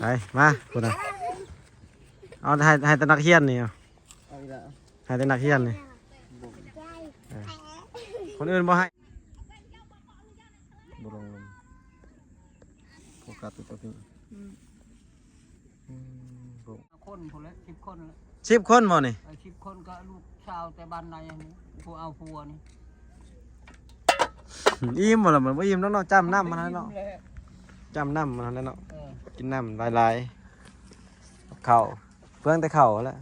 ໄປ ມາ ພຸ້ນນະ ເອົາ ໃຫ້ ໃຫ້ແຕ່ນັກຮຽນນີ້ ເອົາ ເອົາອີກແລ້ວ ໃຫ້ແຕ່ນັກຮຽນນີ້ ບໍ່ ເອີ ຄົນອື່ນບໍ່ໃຫ້ ບໍ່ລົງ ລົງ ໂຟກັສຢູ່ຕົວນີ້ ອືມ ອືມ ບໍ່ ຄົນພຸ້ນແຫຼະ ສິບຄົນແຫຼະ ສິບຄົນບໍ່ນີ້? ເອີ ສິບຄົນກໍລູກສາວແຕ່ບ້ານໃນນີ້ ຜູ້ເອົາຜົວນີ້ ອີ່ມບໍ່ລະ? ມັນບໍ່ອີ່ມດອກເນາະ ຈ້ຳນ້ຳມັນຫັ້ນເນາະ ອີ່ມແລ້ວ ຈ້ຳນ້ຳມັນຫັ້ນແຫຼະເນາະ ເອີ ກິນນ້ຳຫຼາຍໆ ກັບເຂົ້າ ເປືອງແຕ່ເຂົ້າຫັ້ນແຫຼະ.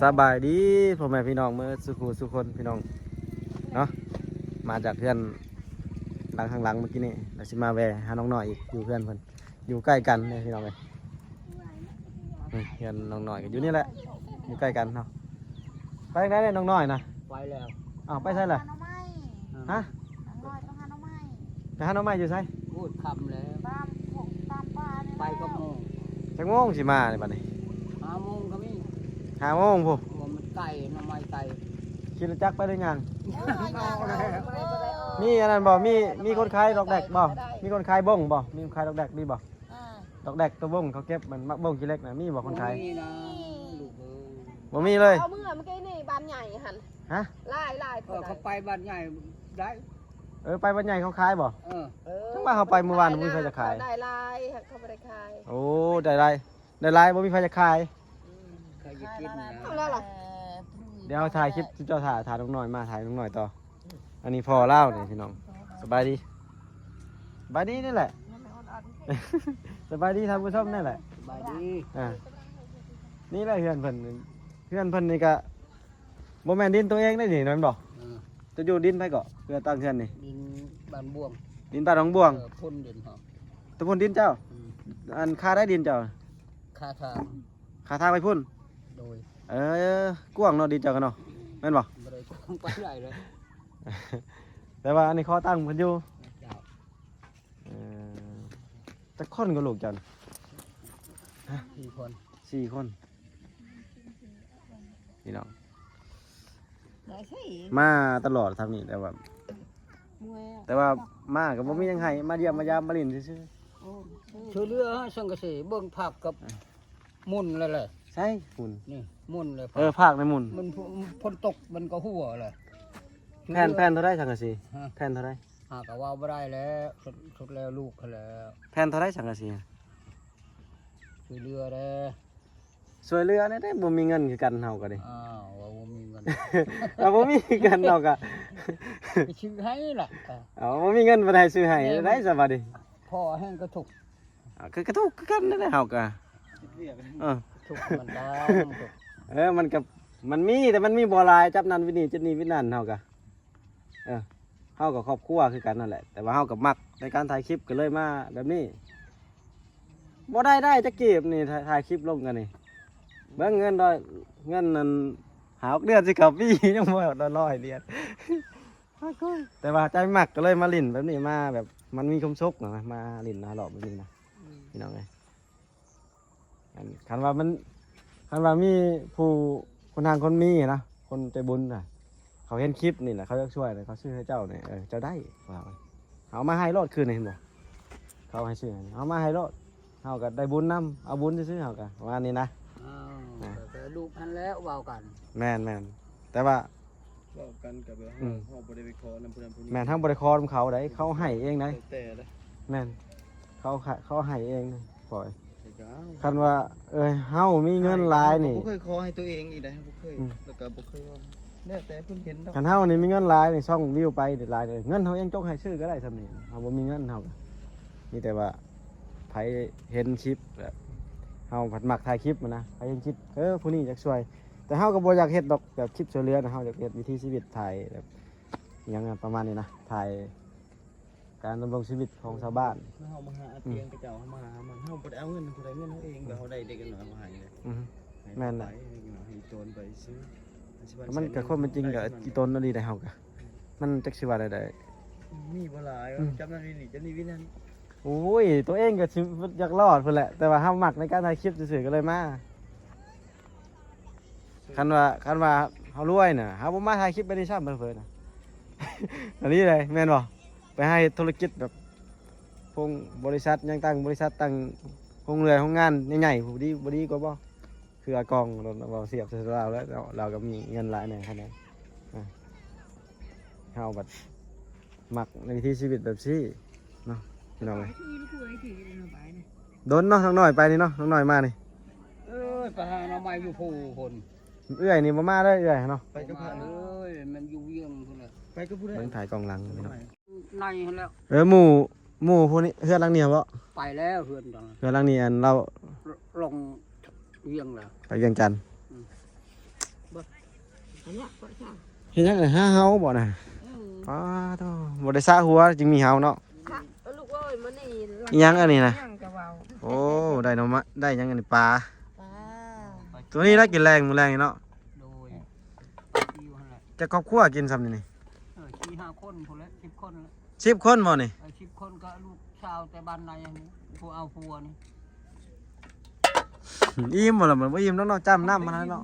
ສະບາຍດີພໍ່ແມ່ພີ່ນ້ອງເໝິດສູ່ຜູ້ສູ່ຄົນພີ່ນ້ອງເນາະ ມາຈາກເຮືອນຫຼັງຂ້າງຫຼັງເມື່ອກີ້ນີ້ ແລ້ວຊິມາແວ່ຫານ້ອງນ້ອຍອີກ ຢູ່ເຮືອນເພິ່ນ ຢູ່ໃກ້ກັນເດ້ພີ່ນ້ອງເອີຍ ນີ້ເຮືອນນ້ອງນ້ອຍກໍຢູ່ນີ້ແຫຼະ ຢູ່ໃກ້ກັນເນາະ ໄປທາງໃດເດ້ນ້ອງນ້ອຍນະ? ໄປແລ້ວ ອ້າວ ໄປໃສລະ? ຫາໜໍ່ໄມ້ ຮະ? ນ້ອງນ້ອຍໄປຫາໜໍ່ໄມ້ ໄປຫາໜໍ່ໄມ້ຢູ່ໃສ? ໂອ້ຍ ຄ່ຳແລ້ວ ຕາມ ຕາມປ່ານີ້ ໄປກັບໝູ່ ຈັກໂມງຊິມານີ້ບັດນີ້? ຫ້າໂມງກໍມີ ຫ້າໂມງພຸ້ນ ໂອ້ ມັນໄກ ໜໍ່ໄມ້ໄກ ຂີ່ລົດຈັກໄປຫຼືຫຍັງ? ມີອັນນັ້ນບໍ່? ມີ ມີຄົນຂາຍດອກແດກບໍ່? ມີຄົນຂາຍບົ້ງບໍ່? ມີຄົນຂາຍດອກແດກມີບໍ່? ອ່າ ດອກແດກຕົວບົ້ງເຂົາເກັບ ມັນໝາກບົ້ງຂີ້ເຫຼັກນະ ມີບໍ່ຄົນຂາຍ? ບໍ່ມີນະ ບໍ່ມີເລີຍ ເອົາເມື່ອ ເມື່ອກີ້ນີ້ບ້ານໃຫຍ່ຫັ້ນ ຮະ? ຫຼາຍໆ ເອີ ເຂົາໄປບ້ານໃຫຍ່ໄດ້ ເອີ ໄປບ້ານໃຫຍ່ເຂົາຂາຍບໍ່? ເອີ ເອີ ຈັ່ງວ່າເຮົາໄປມື້ວານບໍ່ມີໃຜຈະຂາຍ ໄດ້ຫຼາຍ ເຂົາບໍ່ໄດ້ຂາຍ ໂອ້ ໄດ້ຫຼາຍ ໄດ້ຫຼາຍ ບໍ່ມີໃຜຈະຂາຍ ອືມ ໃຜຈະກິນນະ ເອົາແລ້ວລະ ດຽວຖ່າຍຄລິບ ເຈົ້າຖ້າ ຖ້ານ້ອງນ້ອຍມາ ຖ່າຍນ້ອງນ້ອຍຕໍ່ ອັນນີ້ພໍ່ລາວນີ້ພີ່ນ້ອງ ສະບາຍດີ ສະບາຍດີນີ້ແຫຼະ ສະບາຍດີທ່ານຜູ້ຊົມນີ້ແຫຼະ ສະບາຍດີ ອ່າ ນີ້ແຫຼະເຮືອນເພິ່ນ ເຮືອນເພິ່ນນີ້ກະບໍ່ແມ່ນດິນໂຕເອງໄດ໋ນີ້ ແມ່ນບໍ່? ເອີ ເຈົ້າຢູ່ດິນໃຜເກາະ? ເພື່ອຕັ້ງເຮືອນນີ້ ດິນບ້ານບວງ ດິນບ້ານໜອງບວງ ເອີ ພົ້ນດິນເຮົາ ຕະພົ້ນດິນເຈົ້າ ອືມ ອັນຄາໄດ້ດິນເຈົ້າ? ຄາທາງ ຄາທາງໄປພຸ້ນ ໂດຍ ເອີ ກວ້າງເນາະ ດິນເຈົ້າກໍເນາະ ແມ່ນບໍ່? ບໍ່ໄດ້ກວ້າງປານໃດເລີຍ ແຕ່ວ່າອັນນີ້ຂໍຕັ້ງເພິ່ນຢູ່ ເຈົ້າ ເອີ ຈັກຄົນກໍລູກເຈົ້ານະ? ຮະ? ສີ່ຄົນ ສີ່ຄົນ ພີ່ນ້ອງ ມາຕະຫຼອດທາງນີ້ ແຕ່ວ່າ ແຕ່ວ່າມາກໍບໍ່ມີຫຍັງໃຫ້ ມາຢ້ຽມມາຢາມມາຫຼິ້ນຊື່ໆ ໂອ້ ຊ່ວຍເຫຼືອສັງກະສີ ເບິ່ງຜັກກັບ ອ່າ ໝຸ່ນແລ້ວແຫຼະ ໃສໝຸ່ນ? ນີ້ໝຸ່ນແລ້ວ ເອີ ພາກໃນໝຸ່ນ ມັນ ຝົນຕົກມັນກໍຮົ່ວແລ້ວ ແຜ່ນ ແຜ່ນເທົ່າໃດສັງກະສີ? ຮະ? ແຜ່ນເທົ່າໃດ? ຫາກໍເວົ້າບໍ່ໄດ້ແລ້ວ ສຸດ ສຸດແລ້ວລູກຫັ້ນແຫຼະ ແຜ່ນເທົ່າໃດສັງກະສີ? ຊ່ວຍເຫຼືອແດ່ ຊ່ວຍເຫຼືອແດ່ ບໍ່ມີເງິນຄືກັນເຮົາກໍເດ້ ອ້າວ ວ່າບໍ່ມີເງິນ ວ່າບໍ່ມີຄືກັນເຮົາກໍ ໄປຊື້ໃຫ້ລະ ເອົາ ບໍ່ມີເງິນບໍ່ໄດ້ຊື້ໃຫ້ ແມ່ນ ໄດ້ຊະບັດນີ້ ພໍແຮງກໍທຸກ ອ່າ ຄືກະທຸກຄືກັນນັ້ນແຫຼະເຮົາກະ ເອີ ທຸກມັນກໍ ເອີ ມັນກະ ມັນມີ ແຕ່ມັນມີບໍ່ຫຼາຍ ຈັບນັ້ນວິດນີ້ ຈັບນີ້ວິດນັ້ນ ເຮົາກະ ເອີ ເຮົາກະຄອບຄົວຄືກັນນັ້ນແຫຼະ ແຕ່ວ່າເຮົາກະມັກໃນການຖ່າຍຄລິບ ກະເລີຍມາແບບນີ້ ບໍ່ໄດ້ໄດ້ຈັກກີບນີ້ ຖ່າຍ ຖ່າຍຄລິບລົງກັນນີ້ ເບິ່ງເງິນດອຍ ເງິນນັ້ນ ຫ້າຫົກເດືອນຊິເຂົ້າປີ ຍັງບໍ່ຮອດຮ້ອຍເດືອນ ແຕ່ວ່າໃຈມັກກໍເລີຍມາຫຼິ້ນແບບນີ້ ມາແບບມັນມີຄວາມສຸກນະ ມາຫຼິ້ນມາເລາະແບບນີ້ນະ ອືມ ພີ່ນ້ອງເອີຍ ອັນ ຄັນວ່າມັນ ຄັນວ່າມີຜູ້ ຄົນຮັ່ງຄົນມີນະ ຄົນໃຈບຸນນະ ເຂົາເຫັນຄລິບນີ້ນະ ເຂົາຢາກຊ່ວຍນະ ເຂົາຊື້ໃຫ້ເຈົ້ານີ້ ເອີ ເຈົ້າໄດ້ ເຂົາເອົາມາໃຫ້ໂລດຄືນນີ້ ເຫັນບໍ່? ເຂົາໃຫ້ຊື້ໃຫ້ ເອົາມາໃຫ້ໂລດ ເຮົາກໍໄດ້ບຸນນຳ ເອົາບຸນຊື່ໆ ເຮົາກໍປະມານນີ້ນະ ອ້າວ ນະ ກໍ ກໍລູກຫັ້ນແຫຼະເວົ້າກັນ ແມ່ນໆ ແຕ່ວ່າ ເວົ້າກັນກໍແບບ ອືມ ເຮົາບໍ່ໄດ້ໄປຂໍນຳຜູ້ນັ້ນຜູ້ນີ້ ແມ່ນ ເຮົາບໍ່ໄດ້ຂໍນຳເຂົາໃດ ເຂົາໃຫ້ເອງໃດ ແຕ່ໃດ ແມ່ນ ເຂົາ ເຂົາໃຫ້ເອງ ຂ້ອຍ ຄັນວ່າ ເອີ ເຮົາມີເງິນຫຼາຍນີ້ ບໍ່ເຄີຍຂໍໃຫ້ຕົວເອງອີກໃດ ບໍ່ເຄີຍ ອືມ ແລ້ວກໍບໍ່ເຄີຍວ່າ ແລ້ວແຕ່ເພິ່ນເຫັນດອກ ຄັນເຮົານີ້ມີເງິນຫຼາຍນີ້ ຊ່ອງວິວໄປຫຼາຍເລີຍ ເງິນເຮົາຍັງຈົກໃຫ້ຊື້ກໍໄດ້ຊ່ຳນີ້ ເຮົາບໍ່ມີເງິນ ເຮົາກໍມີແຕ່ວ່າ ໃຜເຫັນຄລິບແບບ ເຮົາພັດມັກຖ່າຍຄລິບຫັ້ນນະ ໃຜເຫັນຄລິບ ເອີ ຜູ້ນີ້ຢາກຊ່ວຍ ແຕ່ເຮົາກໍບໍ່ຢາກເຮັດດອກ ແບບຄລິບຊ່ວຍເຫຼືອນະ ເຮົາຢາກເຮັດວິຖີຊີວິດ ຖ່າຍແບບ ຫຍັງປະມານນີ້ນະ ຖ່າຍ ການດຳລົງຊີວິດຂອງຊາວບ້ານ ເຮົາມາຫາອາຕຽງ ອືມ ຂະເຈົ້າ ເຮົາມາຫາມັນ ເຮົາບໍ່ໄດ້ເອົາເງິນຜູ້ໃດ ເງິນເຮົາເອງ ອືມ ແບບເຮົາໄດ້ເດັກນ້ອຍເຮົາໃຫ້ເລີຍ ອືມ ໃຫ້ ແມ່ນແຫຼະ ໃຫ້ໂຕນໄປຊື້ ມັນກໍຄວາມເປັນຈິງກໍອີ່ຕົນອີ່ຫຼີໃດ ເຮົາກໍ ມັນຈັກຊິວ່າແນວໃດ ມີບໍ່ຫຼາຍ ອືມ ຈັບນັ້ນວິນີ້ ຈັບນີ້ວິນັ້ນ ໂອ້ຍ ຕົວເອງກໍຊິຢາກລອດພຸ້ນແຫຼະ ແຕ່ວ່າເຮົາມັກໃນການຖ່າຍຄລິບຊື່ໆ ກໍເລີຍມາ ຄັນວ່າ ຄັນວ່າ ເຮົາລວຍນະ ເຮົາບໍ່ມາຖ່າຍຄລິບແບບນີ້ຊ້ຳເຜີໆນະ ອັນນີ້ເລີຍແມ່ນບໍ່? ໄປຫາເຮັດທຸລະກິດແບບ ໂຮງ ບໍລິສັດຫຍັງ ຕັ້ງບໍລິສັດ ຕັ້ງໂຮງເລື່ອຍໂຮງງານໃຫຍ່ໆ ບໍ່ດີ ບໍ່ດີກວ່າບໍ່? ຄືອາກອງ ເວົ້າສຽບໃສ່ລາວແລ້ວ ລາວກໍມີເງິນຫຼາຍແດ່ຂະໜາດ ອາ ເຮົາບັດມັກໃນວິຖີຊີວິດແບບຊີ້ເນາະ ພີ່ນ້ອງເອີຍ. ດົນເນາະ ນ້ອງນ້ອຍໄປນີ້ເນາະ ນ້ອງນ້ອຍມານີ້ ເອີຍ ໄປຫາໜໍ່ໄມ້ຢູ່ພູພຸ້ນ. ເອື້ອຍນີ້ບໍ່ມາເດີ ເອື້ອຍເນາະ ໄປກັບໃຜ? ເອີຍ ມັນຢູ່ວຽງພຸ້ນແຫຼະ ໄປກັບຜູ້ໃດ? ເບິ່ງຖ່າຍກ້ອງຫຼັງພີ່ນ້ອງ ໃນຫັ້ນແຫຼະ. ເອີ ໝູ່ ໝູ່ຜູ້ນີ້ ເຮືອນຫຼັງນີ້ບໍ? ໄປແລ້ວເຮືອນຫຼັງ ເຮືອນຫຼັງນີ້ ອັນ ລາວ ລົງວຽງແລ້ວ ໄປວຽງຈັນ. ອືມ ເຮັດຫຍັງເອີຍ? ຫາເຫົາບໍນະ? ເອີ ປ້າໂທ້ ບໍ່ໄດ້ສະຫົວຈຶ່ງມີເຫົາເນາະ. ລູກເອີຍ ມື້ນີ້ ອີຫຍັງອັນນີ້ນະ? ຫຍັງກະເວົ້າ ໂອ້ ໄດ້ໜໍ່ໄມ້ ໄດ້ຫຍັງອັນນີ້? ປາ ປາ ໂຕນີ້ລະກິນແລງ ມື້ແລງນີ້ເນາະ. ໂດຍ ຢູ່ຫັ້ນແຫຼະ ຈັກຄອບຄົວກິນຊ່ຳນີ້ນີ້? ເອີ ສີ່ຫ້າຄົນພຸ້ນແຫຼະ ສິບຄົນແຫຼະ. ສິບຄົນບໍ່ນີ້? ເອີ ສິບຄົນກໍລູກສາວແຕ່ບ້ານໃນຫັ້ນ ຜູ້ເອົາຜົວນີ້. ອີ່ມບໍ່ລະ? ມັນບໍ່ອີ່ມດອກເນາະ ຈ້ຳນ້ຳມັນຫັ້ນເນາະ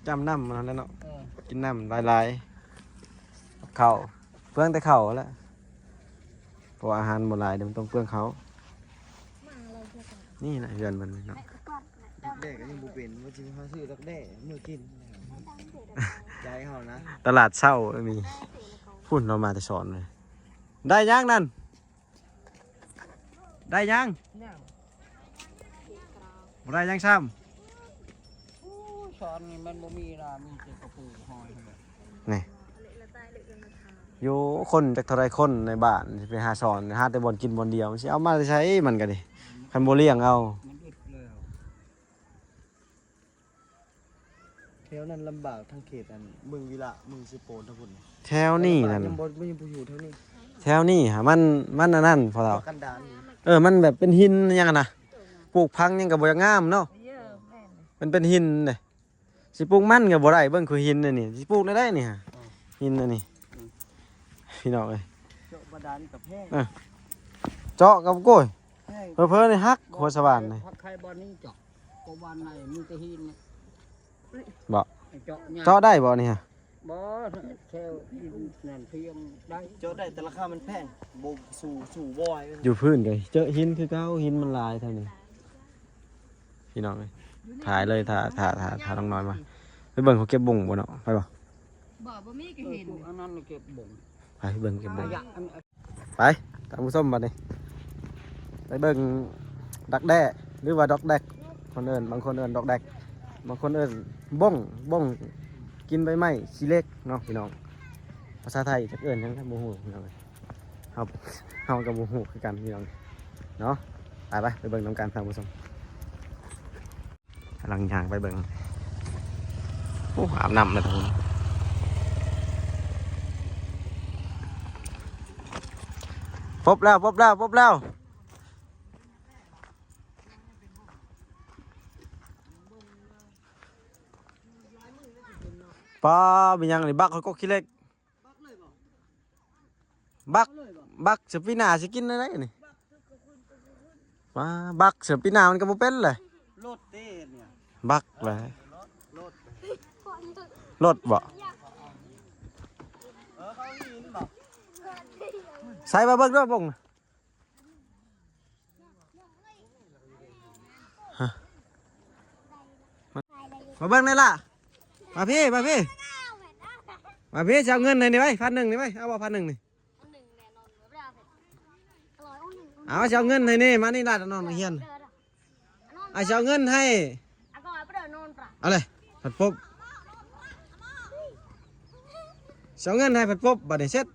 ຈ້ຳນ້ຳມັນຫັ້ນແຫຼະເນາະ. ເອີ ກິນນ້ຳຫຼາຍໆ ເຂົ້າ ເປືອງແຕ່ເຂົ້າຫັ້ນແຫຼະ ເພາະວ່າອາຫານບໍ່ຫຼາຍ ເດ ມັນຕ້ອງເປືອງເຂົ້າ. ນີ້ນະເຮືອນເພິ່ນເນາະ ດັກແດ້ກໍຍັງບໍ່ເປັນ ວ່າຊິຫາຊື້ດັກແດ້ເມືອກິນ. ໃຈເຮົານະ ຕະຫຼາດເຊົ້າມີ ພຸ້ນເຮົາມາແຕ່ສອນເລີຍ. ໄດ້ຫຍັງນັ້ນ? ໄດ້ຫຍັງ? ຫຍັງ? ບໍ່ໄດ້ຫຍັງຊ້ຳ. ໂອ້ຍ ສອນນີ້ມັນບໍ່ມີລະ ມີແຕ່ກະປູຫອຍເທົ່ານັ້ນ. ນີ້ ຢູ່ຄົນຈັກເທົ່າໃດຄົນໃນບ້ານ ຊິໄປຫາສອນ ຫາແຕ່ບ່ອນກິນບ່ອນດຽວ ມັນຊິເອົາມາແຕ່ໃສ? ມັນກໍດີ ຄັນບໍ່ລ້ຽງເອົາ. ມັນອຶດແລ້ວ. ແຖວນັ້ນລຳບາກ ທາງເຂດອັນເມືອງວິລະ ເມືອງເຊໂປນທາງພຸ້ນ. ແຖວນີ້ນັ້ນ ຍັງບໍ່ ຍັງບໍ່ຢູ່ແຖວນີ້. ແຖວນີ້ຫາ ມັນ ມັນອັນນັ້ນ ພໍ່ເຖົ້າ ກັນດານ. ເອີ ມັນແບບເປັນຫີນຫຍັງຫັ້ນນະ ປູກຜັງຫຍັງກໍບໍ່ຢາກງາມເນາະ. ເອີ ແມ່ນ ມັນເປັນຫີນເດ້ ຊິປູກມັນກໍບໍ່ໄດ້. ເບິ່ງຄືຫີນອັນນີ້ ຊິປູກແນວໃດນີ້ຫາ ຫີນອັນນີ້ ອືມ ພີ່ນ້ອງເອີຍ. ເຈາະບາດານກໍແພງ ເອີ ເຈາະກໍ ໂອ້ຍ ແພງ ເຜີໆນີ້ຫັກ ຫົວສະຫວ່ານນີ້ ພັກໄຂ່ບ່ອນນີ້ເຈາະ ກໍບ້ານໃນມີແຕ່ຫີນນີ້ ບໍ່ ເຈາະຫຍັງ ເຈາະໄດ້ບໍ່ນີ້ຫະ? ບໍ່ ແຖວນັ້ນພຽງໄດ້ ເຈາະໄດ້ ແຕ່ລາຄາມັນແພງ ບໍ່ສູ້ ສູ້ບໍ່ໄຫວ. ຢູ່ພື້ນກໍເຈີະຫີນຄືເກົ່າ ຫີນມັນຫຼາຍແຖວນີ້ ພີ່ນ້ອງເອີຍ. ຖ່າຍເລີຍ ຖ້າ ຖ້າ ຖ້າ ຖ້ານ້ອງນ້ອຍມາ ໄປເບິ່ງເຂົາເກັບບົງບໍ່ເນາະ ໄປບໍ່? ບໍ່ ບໍ່ມີກໍເຫັນ ເອີ ພວກອັນນັ້ນເກັບບົງ ໄປເບິ່ງເກັບບົງ. ໄປ ທ່ານຜູ້ຊົມ ບັດນີ້ໄປເບິ່ງດັກແດ້ ຫຼືວ່າດອກແດັກ ຄົນເອີ້ນ ບາງຄົນເອີ້ນດອກແດັກ ບາງຄົນເອີ້ນບົງ ບົງກິນໃບໄມ້ຂີ້ເຫຼັກເນາະ ພີ່ນ້ອງ. ພາສາໄທຈັກເອີ້ນຫຍັງ ບໍ່ຮູ້ ພີ່ນ້ອງເອີຍ. ເຮົາ ເຮົາກໍບໍ່ຮູ້ຄືກັນ ພີ່ນ້ອງເນາະ. ໄປ ໄປ ໄປເບິ່ງນຳກັນ ທ່ານຜູ້ຊົມ. ກຳລັງຍ່າງໄປເບິ່ງ ໂອ້ ອາບນ້ຳແລ້ວ ພົບແລ້ວ ພົບແລ້ວ ພົບແລ້ວ. ປ້າ ມີຫຍັງນີ້ ບັກ ເຂົາກໍຂີ້ເຫຼັກ ບັກ ບັກເສືອປີໜ້າຊິກິນໄດ້ນີ້. ມາ ບັກເສືອປີໜ້າມັນກໍບໍ່ເປັນແຫຼະ ລົດເດ້ເຮັດນີ້ ບັກແຫຼະ ລົດ ລົດບໍ່? ເອີ ເຂົາຫີນບໍ່? ໃສ່ມາເບິ່ງເດີບົງ ຮະ ມາເບິ່ງແດ່ລະ ມາພີ້ ມາພີ້ ມາພີ້ ຊິເອົາເງິນໃຫ້ນີ້ໄວ້ ພັນໜຶ່ງນີ້ໄວ້ ເອົາບໍ່ ພັນໜຶ່ງນີ້? ເອົາ ຊິເອົາເງິນໃຫ້ນີ້ ມານີ້ລະ ນ້ອງນັກຮຽນ ອ້າຍຊິເອົາເງິນໃຫ້ ເອົາເລີຍ ພັດປົບ ຊິເອົາເງິນໃຫ້ ພັດປົບ ບາດນີ້ເສັດ.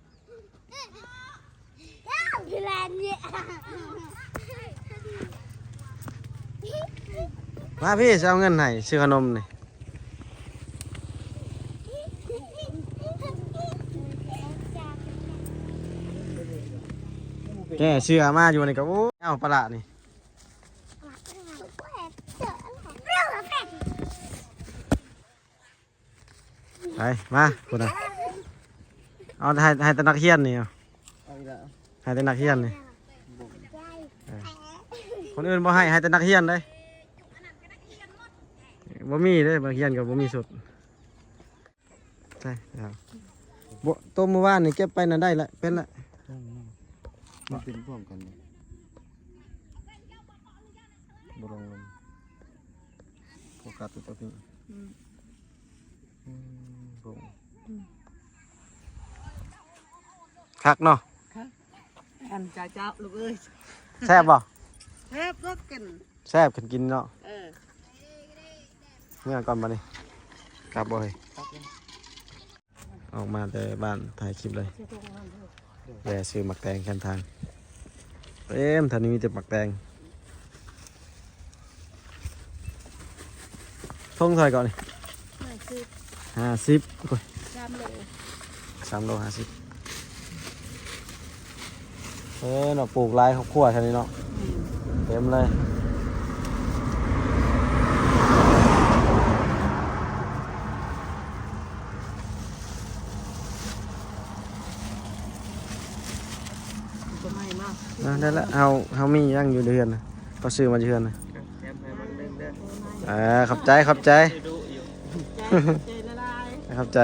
ມາພີ້ ຊິເອົາເງິນໃຫ້ຊື້ຂະໜົມນີ້. ແກ່ເສືອມາຢູ່ນີ້ກໍ ໂອ້ ເອົາປາຫຼ້ານີ້. ໄປ ມາ ພຸ້ນນະ ເອົາໃຫ້ ໃຫ້ແຕ່ນັກຮຽນນີ້ ເອົາ ເອົາອີກແລ້ວ ໃຫ້ແຕ່ນັກຮຽນນີ້ ບໍ່ ເອີ ຄົນອື່ນບໍ່ໃຫ້ ໃຫ້ແຕ່ນັກຮຽນເດ້ ບໍ່ມີເດ້ ນັກຮຽນກໍບໍ່ມີຊຸດ. ໃຊ່ແລ້ວ ບໍ່ ໂຕມື້ວານນີ້ເກັບໄປນະ ໄດ້ລະ ເປັນລະ ມັນເປັນພ້ອມກັນນີ້ ບໍ່ລົງ ໂຟກັສຢູ່ຕົວນີ້ ອືມ ອືມ ບໍ່ ອືມ ຄັກເນາະ ຄັກ ອັນເຈົ້າໆ ລູກເອີຍ ແຊບບໍ່? ແຊບ ລົດກິນ ແຊບ ຄັນກິນເນາະ ເອີ ເມືອກ່ອນບັດນີ້ ກັບບໍ່ເຮີ້ຍ? ອອກມາແຕ່ບ້ານ ຖ່າຍຄລິບເລີຍ ແວ່ຊື້ໝາກແຕງແຄມທາງ ເຕັມ ແຖວນີ້ມີແຕ່ໝາກແຕງ ຖົງເທົ່າໃດກ່ອນນີ້? ຫ້າສິບ ຫ້າສິບ ໂອ້ຍ ສາມໂລ ສາມໂລຫ້າສິບ ເອີເນາະ ປູກຫຼາຍຄອບຄົວແຖວນີ້ເນາະ ອືມ ເຕັມເລີຍ ກໍໃໝ່ມາກ ເອີ ໄດ້ລະ ເຮົາ ເຮົາມີຫຍັງຢູ່ເຮືອນນະ ເຮົາຊື້ມາຈາກເຮືອນນະ ແຖມໃຫ້ມັນເດີ ເອີ ຂອບໃຈ ຂອບໃຈ ໃຈ ໃຈຫຼາຍໆ ຂອບໃຈ.